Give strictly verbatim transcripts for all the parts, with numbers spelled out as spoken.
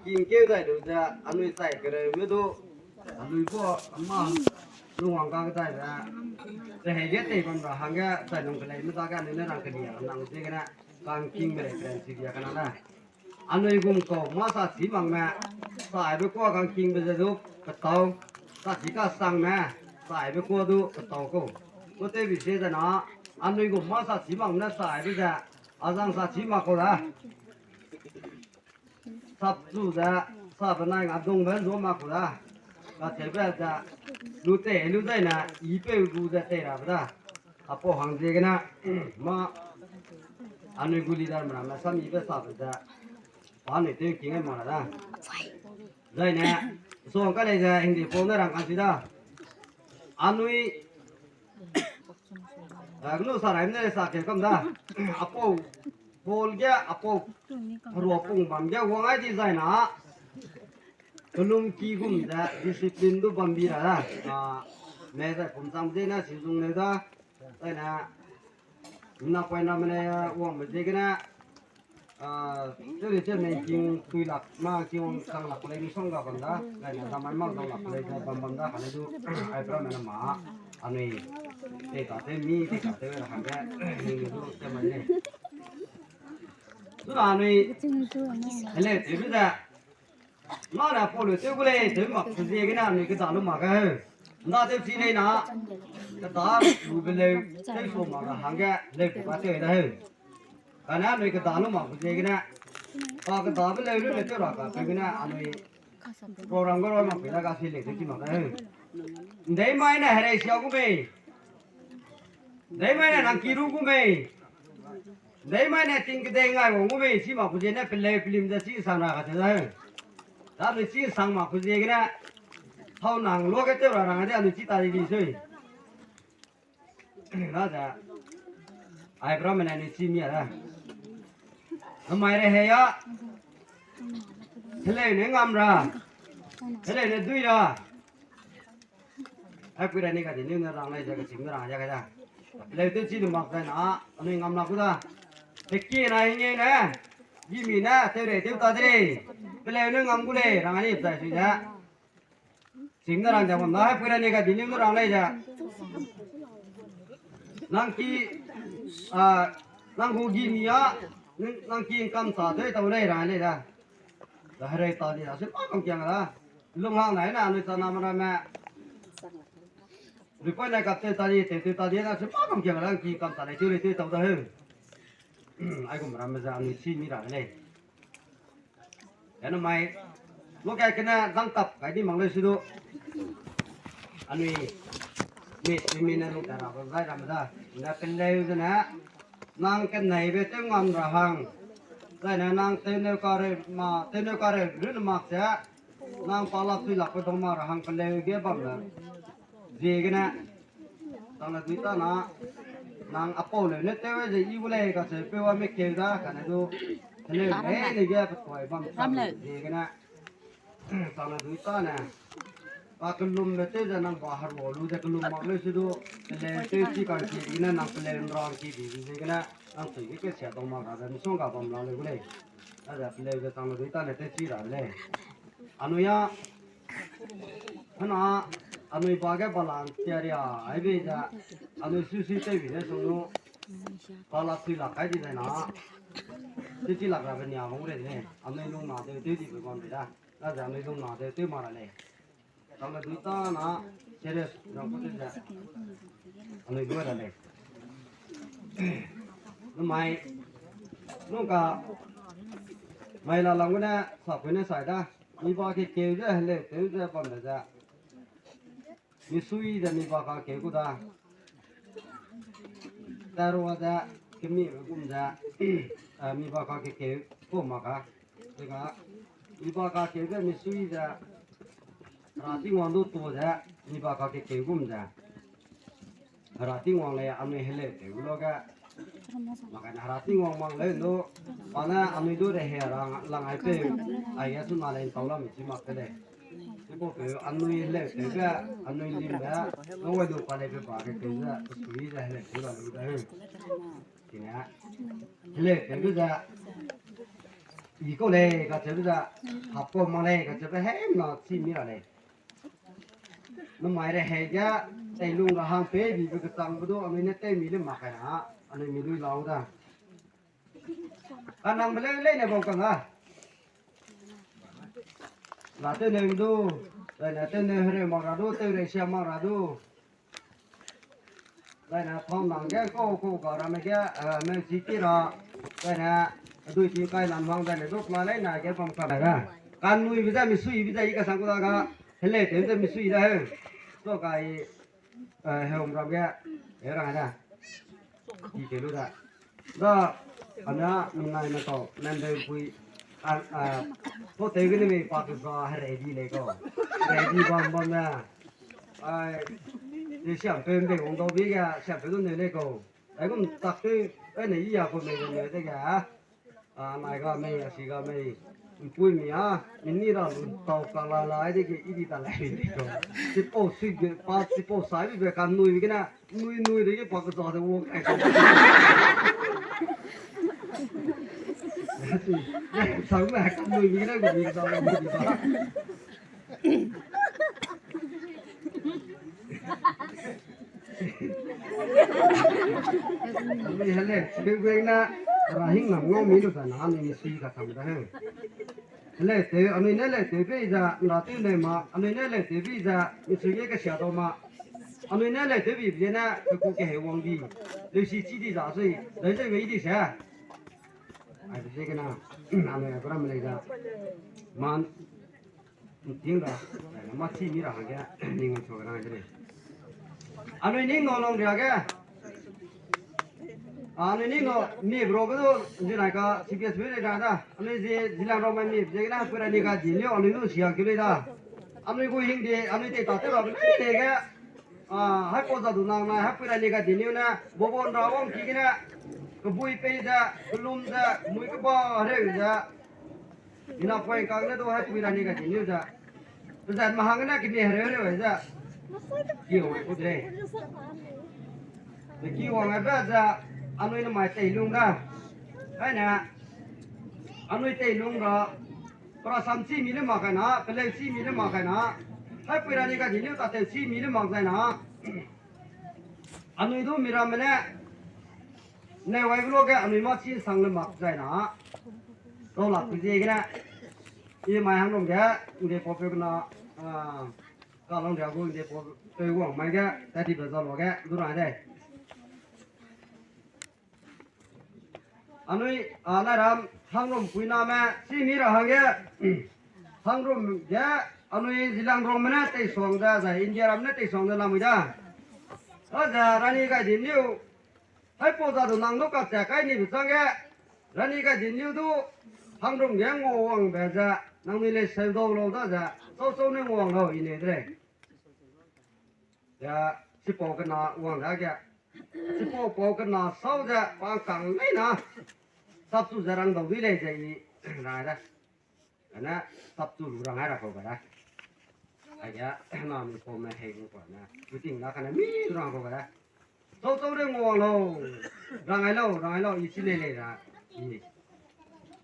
Kingkeu dai lu ze, anui chai kereume du, anui gu ama lungwang ga kedai ze, rehei ge tei bam ra hangge, chai lung keleime dage anui ne rang kelia nang ziegene, kangkingme rei peranchi bia kena le. Anui gum kau mâ sa chî makme, saibe kuâ kangkingbe ze du petau, sa chî kasangme, saibe kuâ du petau kau. Ku tewbi sie ze na, anui gum mâ sa chî makme ne saibe ze, azang sa chî mak kau da. Sapchu ze, sa benai nga dungbe ndu mak kau da. Kacheube ze, lu tei lu zaine, ipeu gu ze tei rabe da. Apau hang ziegene, mâ, anui gu leaderme ramme samibe sabe ze, pa anui tew king ai mak ra da. Zaine, suang ka lei ze hingde pau ne rang kan si da. Anui, eh, gnu sa raime ne sa keu kam da. Apau, Paul ge, apau, herua pung bam ge wang ai di zaina, kelum ki gum ze discipline du bam bi ra da. Ah, me zai pum chang ziegene si zung leu da. Zaine, napoiname ne wangbe ziegene, ah, cheri cheri ne king tui lak, ma king wang chang lak lei misongga bam da, zaine damai mak dau lak lei ze bam bam da, kane du, ai pra me na ma, anui, tei ta tew mi, tei ta tew ra hangge, ning du te mai lei. Chuna anui, hele, tewbe ze, nane Paul tew gu lei, tew mak pe ziegene anui keda lu mak ge heu. Nda tew chi lei na, keda lube leu, tew su mak ra hangge, leu pe ba tew da heu. Kane anui keda lu mak pe ziegene, pa kedabe leu lu le tew ra ka pe gene anui program ge roi mak pe da ga si lei tew chi mak da heu. Ndeimai ne herei sia gu mei. Ndeimai ne nang ki ru gu mei. Ndeimai ne ting kedei ngai wang gu mei, chi mak pe ziegene peleu pelim ze chi sang ra ka te da heu. Da anui chi sang mak pe ziegene, hau nang luage tew ra rang de anui chi ta di di sui. Ra ze, ai brame ne anui chi mi a da. Namai rehei a, heleu ne ngam ra, heleu ne dui ra. Aipui ra ni ka di ni ne rang lei ze kechîngme rang ya ka da. Peleu tew chi lu mak zai na, anui ngam lak gu da. Pe ki na hingeu ne, gimi ne, tew rei tew ta de lei. Peleu ne ngam gu lei, rang ani zai sui ze. Chîngme rang ze bam da, aipui ra ni ka di ni ne rang lei ze. Nang ki, ah, nang gu gimi a, nang ki kam ta tew tau lei rang lei da. Da herei ta di da, se pa kam kiang da. Lung hang nai na, anui chaname ramme. Report ne kap tew ta di, tew tew ta di na, se pa kam kiang da, ki kam ta lei tew lei tew tau da heu. Aigum ramme ze anui chi mi ra lei. Namai, lu kai kene zang tap kai di mak lei si du. Anui, mi, mi ne lu kai ra ba zai ramme da. Ne peleu zene, nang keneibe tew ngam ra hang. Zaine nang tewneu kareu ma, tewneu kareu runne mak ze, nang pa lak sui lakbe dau mak ra hang peleu ge bam le. Ziegene, chang le dui ta na, nang apau leu ne tew ze i gu lei kacheu peu a mekeu da, kane du, heleu lei ne ge petoi bam chang ziegene, chang le dui ta ne, pa kelumbe tew ze nang ba herua lu ze kelum mak leu si du, peleu tew chi kang ki di ne nang peleu nrang ki di ziegene, nang tui ge kesia dau mak ra ze misongga bam la leu gu lei. Aze peleu ze chang le dui ta ne tew chi ra de lei. Anui a, hena, anui ba ge balan tiaria, aibe ze, anui sui sui tewbi ne sung nu, pa lak sui lak kai di zai na, tew chi lak rabe nia bang rei de lei, anui lung na tew tew dibe bam rei da, aze anui lung na tew tew mak ra lei. Chang le dui ta na, serious, rang ku tew ze, anui gu ra lei. Namai, nung ka, mai la lang gu ne, sapui ne sai da, mi ba kekeu ze, heleu tew ze, bambe ze. Misui ze mi ba kakeu gu da. Tarua ze, kemibe gum ze, eh, mi ba kakekeu gu mak ka. Tega, mi ba kakeu ze misui ze, Hera Tingwang du tu ze, mi ba kakekeu gum ze. Hera Tingwang lei anui heleu tew gu lo ge. Mak kane Hera Tingwang mak leu du, pa ne anui du rehei ra lang ai peu, aige chuna lei ntau lam chi mak te lei. Chipau peu anui heleu tewbe, anui limbe, nang wai du pa lei pe ba kekeu ze, pesui ze heleu tew la lu de heu. Chine, heleu tewbe ze, I kau lei kacheube ze, hap kau mak lei kacheube hemna chi mi ra lei. Namai rehei ge, teilung ra hang pei bibe kechangbe du, anui ne tew mi le mak kai na, anui mi lui lau da. Kanangbe leu leine bam kang a. La tew ne du, zaine tew ne hereu mak ra du, tew rei sia mak ra du. Zaine phau nang ge kau kau ga ramme ge, eh, meuchi ti ra, zaine, adui ti kai lam hang zaine du pla leine ge bam kang da. Kanuibe ze misuibe ze i kasang ku da ga, heleu tew ze misui da heu. So kai, eh, heum ram ge, e rang da. Di te lu da. Da, ana, mi nai na kau, nan de pui, a, a, to te gene mi pa ke za, ready le kau. Ready bam bam na. Ai, de siam pe mbe wang dau bi ga, siam pe du ne le kau. Ai gum tak te, ai ne i ya ko me ne de ga. A, nai ga mei, a si ga mei. Mpui mi a, mi ni ra lu tau ka la la, ai de ge i di ta la i de kau. Sipau sui ge, pa sipau sai bi be ka nui bi gene, nui nui de ge pa ke za de wo kai. Sang me ka nui bi gene gu bi za wo bi ba. Anui hele, teu gui na, ra hing nam ngau mi lu sa na, anui mi sui ka sam da he. Hele, teu, anui ne le teu bei za, na teu ne ma, anui ne le teu bei za, mi sui ge ka sia dau ma. Anui ne le teu bi bie ne, ke ku ke he wang di. Leu si chi di za sui, leu se wei di se. Ai, bie ke na, anui a gram le za. Man, ting ra, eh, ma chi mi ra hangge, ning so ra de lei. Anui ning no long ria ge. Anui ning no mi bro ge du, zi nai ka, C P S mi le da da. Anui zi, zi lang ro mai mi, zi na, pura ni ka di ni, anui nu sia ke le da. Anui gu hing di, anui te ta te ra, le le ge. A, hai pau za du nang nai, hai pui ra ni ga di niu ne, bobon ra wang ki gene, kebui pei ze, kelum ze, mui keba hereu ze, ina poi kang ne du hai pui ra ni ga di niu ze. Pezat mahang ne kemi hereu hereu ze. Ki wang ku de. Ze ki wang ai ba ze, anui ne mai tei lung da. Hai ne, anui tei lung ra, Pera sam chi mi le mak kai na, peleu chi mi le mak kai na. Hai pui ra ni ga di niu ta teu chi mi le mak zai na. Anui du mi ramme ne, ne wai blo ge anui ma chi sang le mak zai na. Kau lak pi zie gene. I mai hang lung ge, nde pau peu na, a, ka lang dia gu nde pau peu wang mai ge, ta di be za lo ge, du ra de. Anui, a, nai ram, hangrum pui name, chi mi ra hangge, hangrum ge, anui zilang rong mene tei suang da, zai India ram ne tei suang da lamui da. A ze, rani gai di niu, hai pau za du nang du ka che kai ni be chang ge, rani gai di niu du, hangrum ge ngua wang be ze, nang ni le seu dau lau da ze, sau sau ne ngua wang lau i ne de lei. Ya, chipau kena wang da ge. Chipau pau kena sau ze, pa kang lei na. Sap chu ze rang dau dui lei ze i, ra da. Ana, sap chu lu rang ai ra kau ga da. Aige, na mi pau me hei lu pa na. Meeting la kane mi rang kau ga da. Chau chau de ngua lau. Rang ai lau, rang ai lau, i chi lei lei ra. I.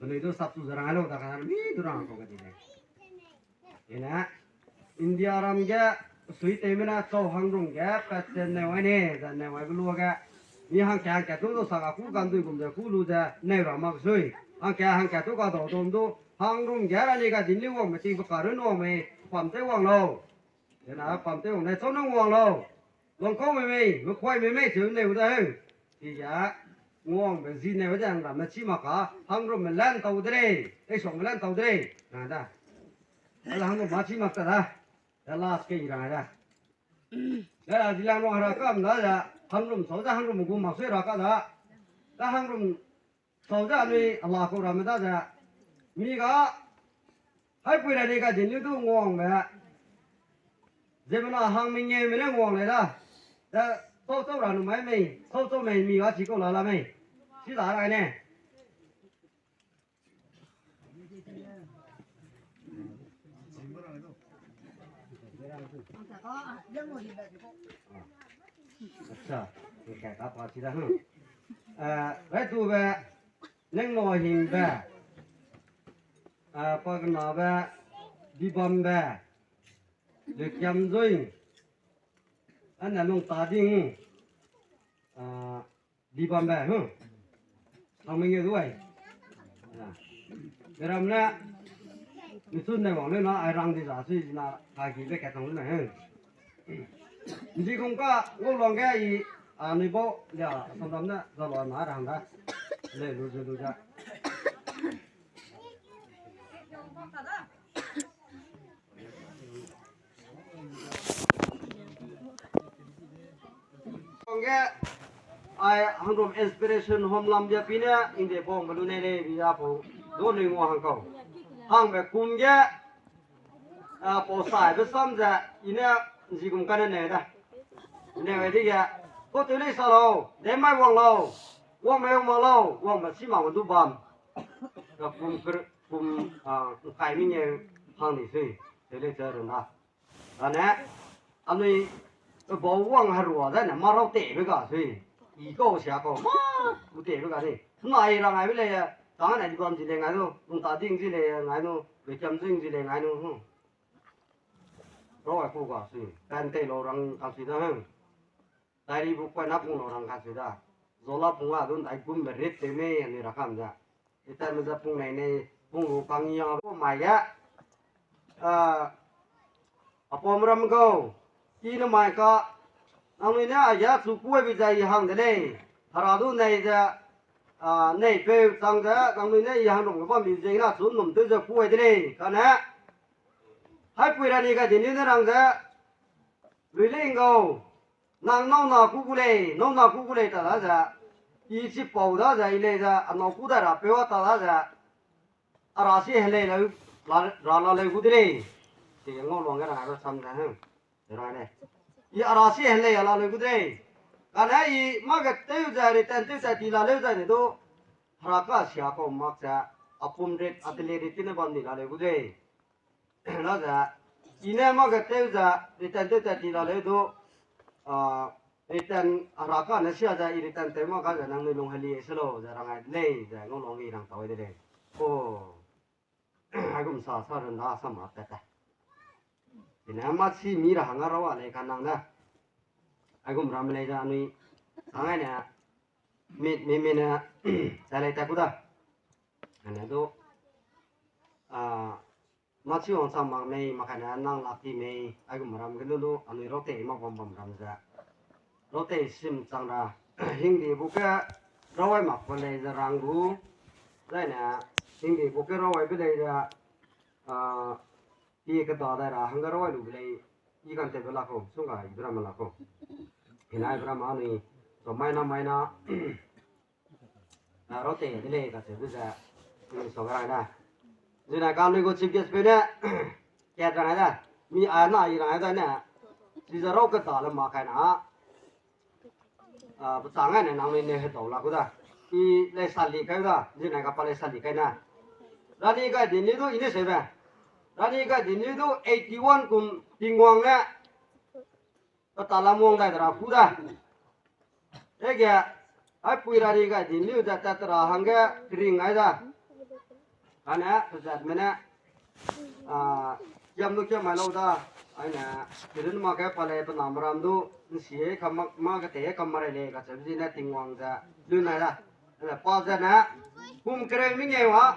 Penui du sap chu ze rang ai lau da kane mi du rang kau ga di lei. Ine, India ram ge, sui teime ne chau hangrum ge, pat ze neu ai ne, ze neu ai be lu ge. Mi hangke hangke tu du sa ga ku gan dui gum ze ku lu ze, neu ra mak sui. Hangke hangke tu ga dau dum du, hangrum ge ra ni ga din li wang me ting pe ka run wang me, pam te wang lau. Ine, pam te wang ne, chau nung wang lau. Wang kau me mei, me kuai me mei, cheu neu da heu. Chi ge, ngwang be zi neu de hang ram me chi mak ka, hangrum me lan tau de lei, ei suang me lan tau de lei, na da. Ala hangrum ma chi mak ta da. Da last ke i ra da. Da la di lang wang ra kam da da, hangrum sau da hangrum gu mak sui ra ka da. Da hangrum sau da anui ala kau ramme da da. Mi ga, hai pui ra ni ga din lu du ngwang be. Zemena hang mengeu me ne ngwang lei da. Da, chau chau ra nu mai mei, chau chau mei mi ga chi kau la la mei. Chi da ra ne. Acha, ke ka pa chi da, hmm. Eh, rai tu be, neng no hing be. a, pa kenabe, Dibambe, Lekiamzui, ane Lungtading, a, Dibambe, hm. Sangmenge du ai. A. Beram ne, misun ne wang le na, ai rang di za sui na, ka ki be ka tang le na, hm. Ndi kung ka, ngau luang ge i, a, nui bau, ya, samdam ne, za lua na rang da. Le, lu ze, lu ze. Kongge, ai hangrum inspiration home lam bia pine, inde bong belu ne le bia pau, do nui ngua hang kau. Hangbe kum ge, a, pau sai be sam ze, ine nzi kum kane ne da. Ne we dige, ko teu lei sa lau, de mai wang lau, wang mai wang lau, wang ma si ma du bam. Ka kum ker, kum, a, kai mi nge hang ni sui, teu lei sa run da. Ane, anui, bau wang herua zai ne, ma rau tebe ga sui. I kau sia kau, ma, u tebe ga ni. Nai rang ai be le, tang ne di bam zi le ngai nu, Lungtading zi le ngai nu, Lekiamzui zi le ngai nu, hm. Rau ai ku ga sui, kan tei lau rang ka sui da, hm. Diary book pa na pung lau rang ka sui da. Zola pung a dun dai gum be rit te me ni ra kam da. Ita me za pung nei nei, pung lu kang ya ko mai ge. A, apom ram gau. Ki ne mai ka. Nangnui ne a ya chu kuai bi zai hang de lei. Hera du nei ze, a, nei peu chang ze, nangnui ne i hang num ge bam bi ze na chu num teu ze kuai de lei. Kane. Haipui ra ni ga di ni ne rang ze. Lui lei ngau. Nang nau na ku gu lei, nau na ku gu lei ta da ze. I chipau da ze, i lei ze, a nau ku da ra peu a ta da ze. A ra si helei lau, la, ra la leu gu de lei. Chi ngau luang ge ra ra sam da, hm. Ra ne. I a ra si helei a la leu gu de lei. Kane i ma ge teu ze, return teu ze, ti la leu ze ne du. Hera ka sia kau mak ze, a pum rit, a tele rit tine bam ni la leu gu de lei. La ze, i ne ma ge teu ze, return teu tat ti la leu du, a, return a ra ka ne sia ze, i return teu ma ka ze, nangnui lung heli se lo, ze rang ai de lei, ze ngau lung i rang tau de lei. O, aigum sa, sa run da, sa ma tat ta. I ne ma si mi ra hang a rau a lei ka nang da. Aigum ram lei ze anui, hang ai ne, mi, mi, mi ne, za lei ta ku da. Ane du, a, Machi wangchang mak mei, mak kane nang lak ti mei, aigum ram gene du, anui rautei mak bam bam ram ze. Rautei sim chang ra, hingdi bu ke rawai mak pe lei ze rang gu, zai ne, hingdi bu ke rawai be lei ze, a, i keda dai ra, hangge rawai lu be lei, i kan tebe la kau, sungga i be ram la kau. Hinai be ram anui, so maina maina, a, rautei de lei kacheube ze, mi so ga rang da. Zina ka anui gu chief guest peu ne, kat rang da. Mi a na i rang da ne. Chize rau keda le mak kai na. A, bechang ai ne nangnui ne hedau la ku da. I lei sali kai da. Zina ka pa lei sali kai na. Rani gai di ni du i ne se be. Rani gai di ni du eighty one kum Tingwang ne. Pe ta lam wang dai de ra ku da. Ege, ai pui ra di gai di niu ze tat ra hangge kering ai da. Kane, pezat me ne, a, kiam du kiam mai lau da. Ai ne, kirin ma ke pa lei pe nam ram du, nsi e kam ma, ma ke te kam ma rei lei kacheube zi ne Tingwang ze, lun ai da. Ele pa ze ne, kum kereu mengeu a,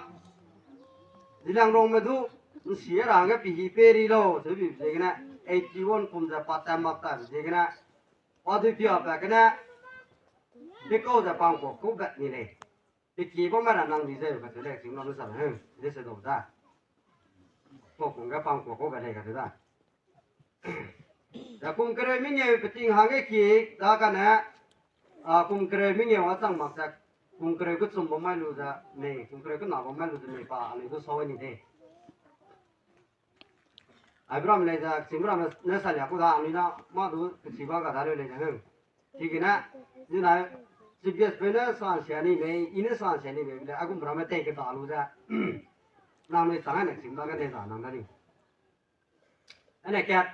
Zeliangrongme du, nsi e ra hangge pihi pe ri lau, cheube ziegene, eighty one kum ze pa tam mak ta ziegene, pa du pia pa gene, pekau ze pangkua kau bet ni lei. Peki bam ra nang di ze, kacheu lei, ching lam sa he, de se dau da. Kau kum ge pangkua kau bet lei kacheu da. Da kum kereu mengeu peting hangge ki, da kane, a, kum kereu mengeu a chang mak ze, kum kereu kechum bam mai lu ze mei, kum kereu kena bam mai lu ze mei pa, anui du sau ni de. Ai bram lei ze, ching bram ne sa lia ku da, anui na, ma du, kechi ba ga da leu lei ze, he. Chigene, ni na, chief guest peu ne sa sia ni mei, i ne sa sia ni mei, le, a kum bram me tei keda lu ze. Nangnui chang ne ching ba ga de da nang da ni. Ane kat.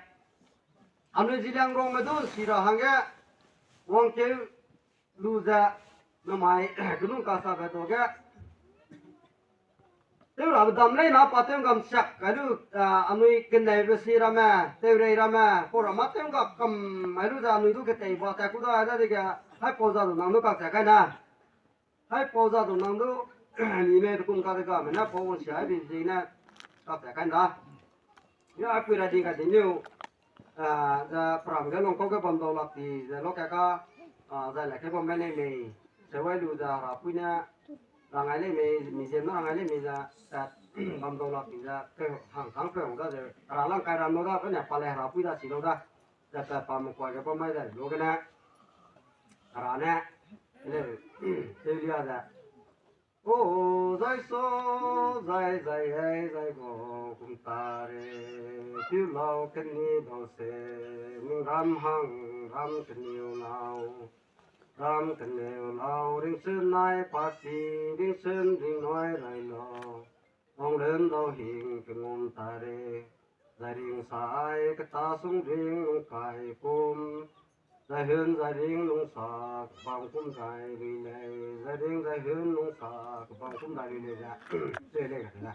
Anui Zeliangrongme du si ra hangge wangkeu lu ze namai kenung kasabe dage Tew rabe dam lei na pa tew ngam siak kai lu, a, anui keneube si ramme, tew rei ramme, pau ramme tew ngam kam mai lu ze anui du ketei ba tat ku da, dadege, hai pau za du nang du kak tat kai na. Hai pau za du nang du, ni me du kum ka de ga me na pau wang sia bi zi ne, kak tat kai na. Ya, a pui ra di ga di niu, a, za pram ge longkau ge bam dau lak di, ze lo ka ka, a, za le ke bam me nei mei, se wai lu za ra pui ne, rangai lei mei, mi zen na rangai lei mei za, tat, bam dau lak di za, pe hang kang pe hang da ze, ra lang kai ram lo da, pe ne pa le ra pui da si lo da, za tat pa me kuai ge bam mai da, lo ge ne, ra ne, le, te lia za. O, zai so, zai, zai, hei, zai go, kum ta re, piu lau keni dau se, ning ram hang, ram keniu lau, ram keniu lau, ring sen nai pati, ring sen ring nai rai lau, ong len dau hing kengum ta re, zai ring sai keta sung ring lung kai kum, zai hun zai ring lung sa kebang kum dai lui lei, zai ring zai hun lung sa kebang kum dai lui lei ze, ze lei ka te da.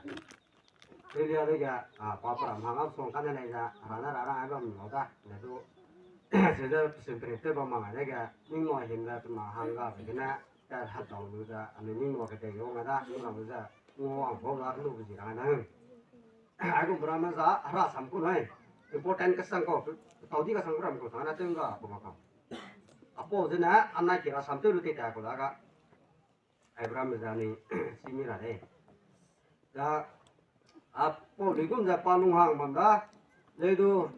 Lui lei de ga, a, pa pa ram hang a song ka ne lei ze, ra na ra ra ai bam lau da, ne du. Ze ze pesin peri te bam ma ngai de ga, ning nua him ze pe ma hang ga ze ne, ka ha dau lu ze, a ne ning nua ke te yo nga da, ning nua lu ze, ngua wang bau la ke lu be zi ra na. Ai gu bra me za, ra sam ku nai. Important kesang kau, tau di kesang ku ram kau, tang na tew ga, ku ma kau. Aipau zene, anai ki ra sam tew lu tei ta kau da ga. Ai bra me za ni, si mi ra de. Da, aipau lui gum za pa lung hang bam da. Lei du,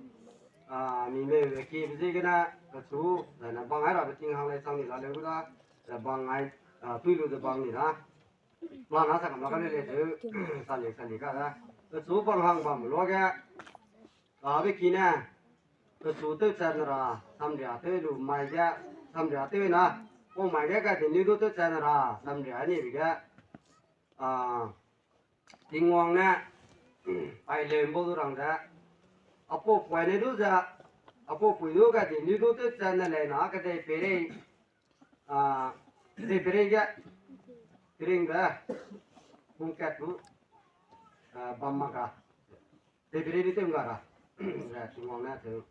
a, mi me we ki be zi gene, ka chu, da na bang ai ra be ting hang lei chang ni la lei gu da. Da bang ai, a, tui lu da bang ni da. Plan a sa kam la ka le le teu, sa le sa le ka da. Pechu bang hang bam lo ge, ka be ki ne, pechu tew chan ra, samria tew lu mai ge, samria tew na, pau mai ge ka ting lu du tew chan ra, samria ni be ge, a, Tingwang ne, pai leu bau du rang ze, aipau pui ne du ze, aipau pui du ka ting lu du tew chan ne lei na, ka dei perei, a, dei perei ge, kering be, kung kat du, a, bam ma ga, dei perei du tew nga ra, ze Tingwang ne tew,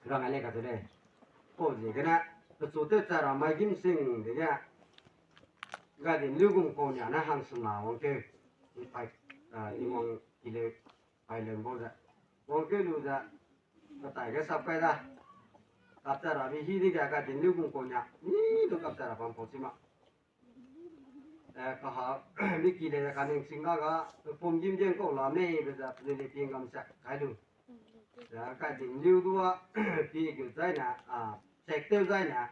rang ai lei ka tew lei. Pau zi gene, pechu tew cha ra mai gim sing de ge, ga di lu gum kau nia ne hang sena wang keu, i pai, a, Tingwang ki leu, pai leu bau ze. Wang keu lu ze, ka tai ge sap kai da. Kap cha ra bi hi di ge ga di lu gum kau nia, ni du kap cha ra bam pau chi ma. Eh, kaha, mi ki le ka ning sing ga ga, pum gim gem kau la mei be za, le le ping gam sak kai lu. Za kai ding liu du a, pi gu zai na, a, sek tew zai na,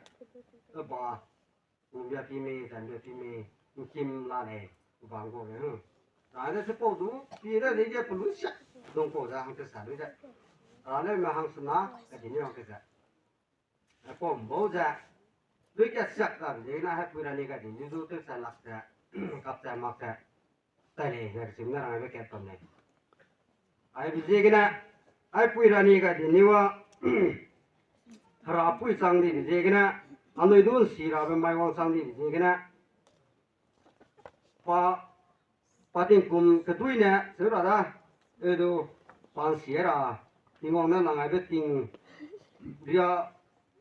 e ba, u bia pi mei, zan bia pi mei, u kim la lei, u bang gu ge, hm. Za ne se pau du, pi de le ge pelu sak, dong kau za hang te sa lu ze. A, le me hang sena, ka di ni hang te sa. Pom bau ze, lui kat siak da be ziegene, hepui ra ni ga di, ni du tew chai lak ze, kap chai mak ze, tai lei, ze kechim ne rang aibe kat kam lei. Ai be ziegene, hepui ra ni ga di, ni wa, hera pui chang di be ziegene, anui du nsi rabe mai wang chang di be ziegene, pa, pa tingkum kedui ne, seu ra da, e du, pa nsi ra, Tingwang ne lang aibe ting, ria,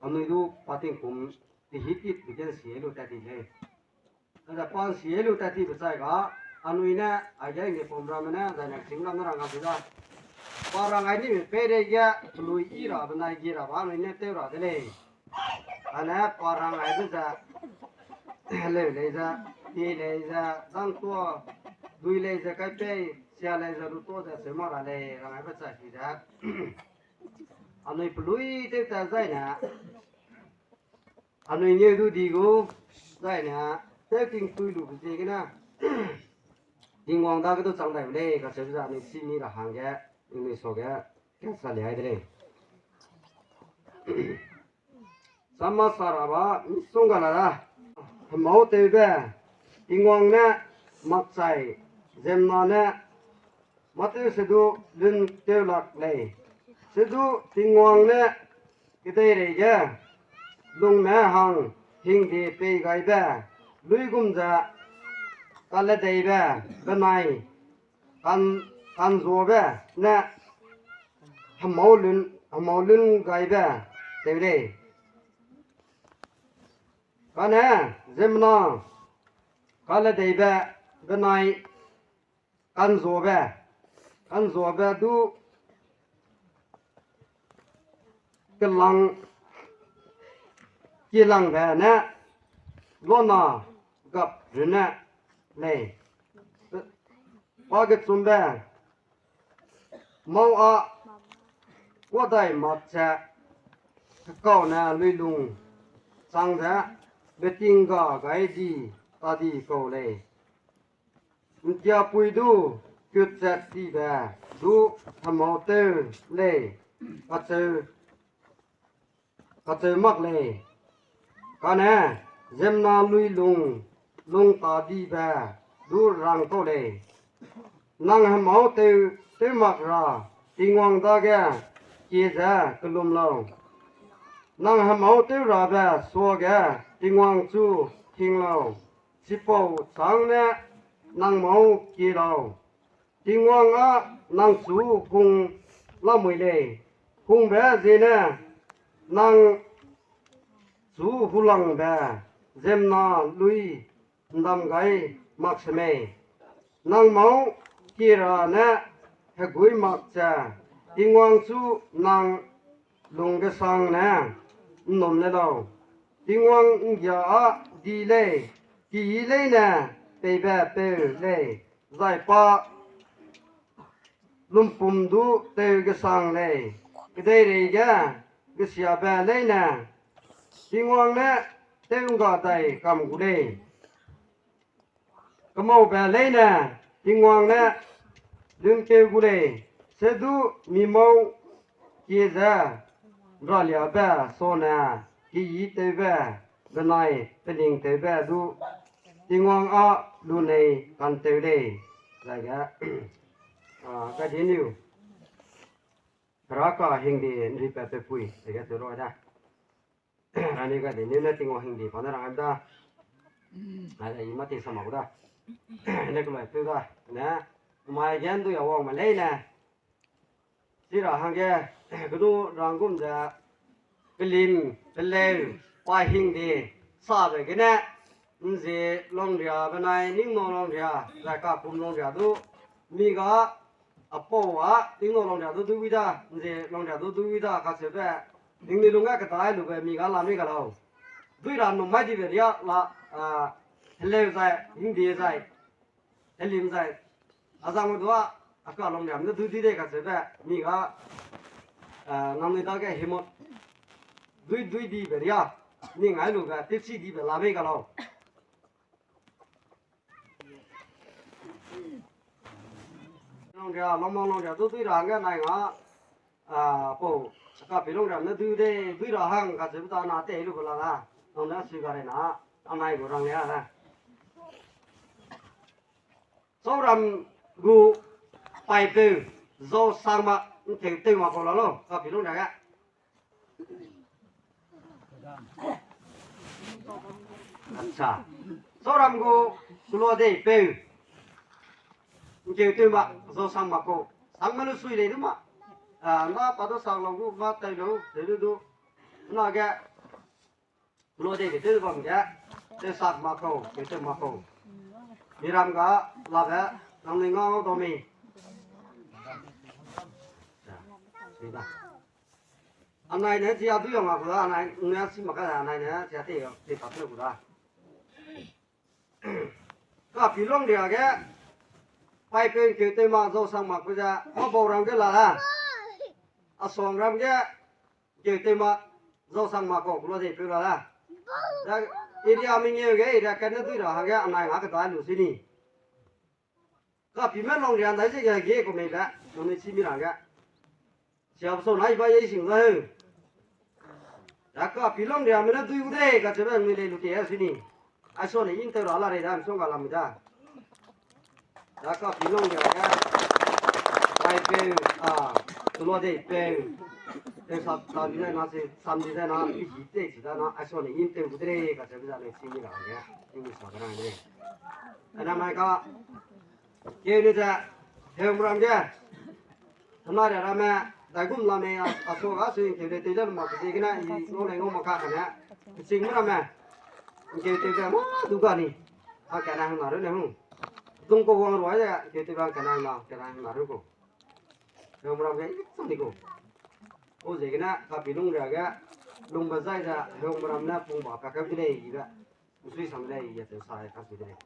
anui du pa tingkum, ti hi tit, bi gen si lu tat ti lei. Ada pa nsi lu tat ti be chai ga, anui ne, aige nge pom ramme ne, zai ne sing ramme rang a bi da. Pa rang ai ni mi peireige, lui i ra, benai gi ra ba, anui ne tew ra de lei. Ane pa rang aibe ze, leu lei ze, ti lei ze, dang tua, dui lei ze, kai pei, sia lei ze, lu tua ze, seu ma ra lei, rang aibe chai ti ze. Anui pelui tew ta zai ne, anui ngeu du di gu, zai ne, tew ting tui lu be ziegene, Tingwang dage du chang dai be lei, kacheu ze anui si mi ra hangge, anui suage, kat sa liai de lei. Sama sa ra ba, misongga la da. Hemau tewbe, Tingwang ne, makchai, ziemmena ne, mâ tew se du, lun tew lak lei. Se du, Tingwang ne, kedeireige, lungme hang, hingde pei gaibe, luigum ze, kaledeibe benai kan, kanzuabe ne hemau lun, hemau lun gaibe tew lei. Kane ziemmena kaledeibe benai kanzuabe, kanzuabe du kelang, kilangbe ne lona gap runne lei. Pa kechumbe mau a kuadai mak ze, hekaune luilung chang ze, beting ga gai di, ta di kau lei. Ntiapui du kutchat tibe du hemau tew lei, kacheu, kacheu mak lei. Kane ziemmena luilung lung ta dibe du rang kau lei. Nang hemau tew, tew mak ra Tingwang dage kie ze kellum lau. Nang hemau tew rabe suage Tingwang chu hing lau. Chipau châng ne nang mau kie lau. Tingwang â nang chu hung lamui lei. Hungbe ziene nang chu hulangbe ziemmena lui ndam gai mak semei. Nang mau kie ra ne hegui mak ze Tingwang chu nang lunggesang ne ’nnum le lau. Tingwang ’nggia â di lei, keyi leine peibe peu lei, zai pa lumpum du teu gesang lei, kedeireige gesiabe leine Tingwang ne tew'ngga dai kam gu lei. Kemaube leine Tingwang ne lungkeu gu lei, sedu mi mau kie ze ’nraliabe sone keyitewbe benai pelingtewbe du Tingwang â lunei kanteu lei. Zaige, a, Gaidinliu, Heraka hingde ’nripat pepui, zaige tew ra da. Anui Gaidinliu ne Tingwang hingde pa ne rang da. Ai, i mâ ting sa mak gu da. Ne kelai peu da. Ne, mai ge ’ndui a wangme leine chi ra hangge, kedu ranggum ze, pelim, peleu, pa hingde, sabe gene, ’nzie longria benai ningno longria, zai kapum longria du, mi ga, apau â, ningno longria du duiwi da, ’nzie longria du duiwi da, kacheube, ningnui lungge kedai lube mi ga la mei ga lau. Dui ra num mai dibe ria la, a, heleu zai, hingde zai, helim zai, a zangme du â, a ka longriam ne dui dui dei kacheube, mi ga, a, nangnui dage himot, dui dui dibe ria, ning ai lube, tewchi dibe la mei ga lau. Longria, longmang longria du dui ra hangge nai nga, a, pau, kapi longriam ne dui dei, dui ra hang kacheube ta na tei lu gu la da, nang ne sui ga rei na, anai gu rang lia da. Sauram gu paipeu, zau sang mak, ’nkeu tew mak kau la lau, kapi longria ge. Acha. Sauram gu keloa dei peu. ’Nkeu tew mak, zau sang mak kau. Sangme lu sui lei du ma. A, na pa du sang lau gu, ma tei lau, tei lu du. Na ge. Keloa dei ge tew bam ge. Tew sak mak kau, tew tew mak kau. Miram ga, la ge, nangnui ngau dau mi. Anai ne chia du yong a gu da, anai ne si mak ka da, anai ne chia te, te pa te gu da. Kapi longria ge, paipeu ’nkeu tew mak, zau sang mak kau ze, mâ bau ram ge la da. A suang ram ge, ’nkeu tew mak, zau sang mak kau, keloa dei peu la da. Da, area mengeu ge, area kat ne dui ra hangge, anai nga kedai lu si ni. Kapime longria ’ndai ze ge ge ku mei be, nangnui chi mi ra ge. Siabe sau nai ba ye sing da heu. Da kapi longriame ne dui gu dei kacheube nangnui lei lu te a si ni. Aisone intew ra la rei da, misongga lam mi da. Da kapi longria ge. Paipeu, a, keloa dei peu. Tew sa, sa di zai na se, sam di zai na, i ki te si da na, aisone intew gu de lei kacheube za lei chi mi ra ge. Tingmik sa ge rang de lei. Anam hai ka, keu ne ze, Heumram ge, hena ria ramme, daigum lame a, a so ga sui keu de tei le mak ziegene, i ngau lei ngau mak ka kane, kechingme ramme, keu tei ze ma du ga ni, a kane hang na ru ne hu. Dung ka wang ruai ze, keu tei bang kane hang na, kane hang na ru ku. Heumram ge, i chang di ku. Pau ziegene, kapi lung ria ge, lungbe zai ze, Heumram ne pung ba pa kau de lei, i be. Nsui sang de lei, i a teu sa, ka sui de lei.